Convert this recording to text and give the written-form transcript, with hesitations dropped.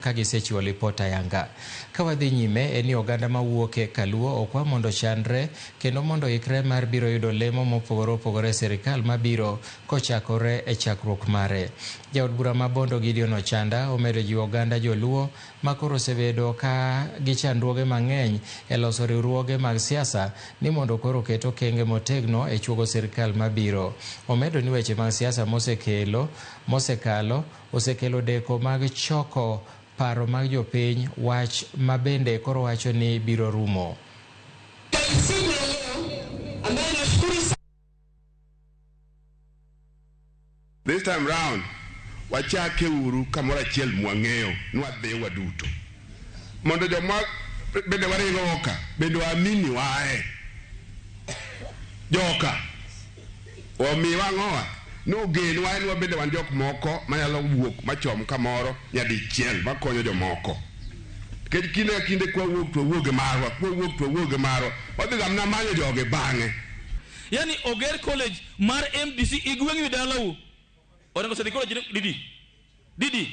Ka gisechiwo lipot ayanga. Ka wadhi nyime en ni oganda mawuok e Kaluo okwa mondo ochanre kendo mondo oikre mar biro yudo lemo mopogore opogore e sirikal mabiro kochakore e chakruok mare. Jaod bura ma Bondo Gideon Ochanda omedo jiwo oganda joluo ma koro osebedo ka gi chandruoge mang'eny e loso riwruoge mag siasa ni mondo koro oket okenge motegno e chuogo sirikal mabiro. Omedo ni weche mag siasa mosekelo mosekalo osekelo deko mag choko paro mag jopiny, wach ma bende koro wacho ni biro rumo. Siku ya leo ambayo nashukuru This time round, wachake uru kamoro achiel mwang'eyo ni wadhi waduto. Mondo joma bende waringo ka bende waamini wae. Joka omiwa ang'owa nogenwa ni wabende wan jok moko manyalo wuok machom kamoro nyadichiel makonyo jomoko. Nikech kinde ka kinde kwawuok to wawuog gi marwa, kwawuok to wawuog gi marwa, wadhi ga mana manyo jogi bang'e. Yani oger college mar MDC igweng'u dalau. Orengo osedhi college didi? Didi?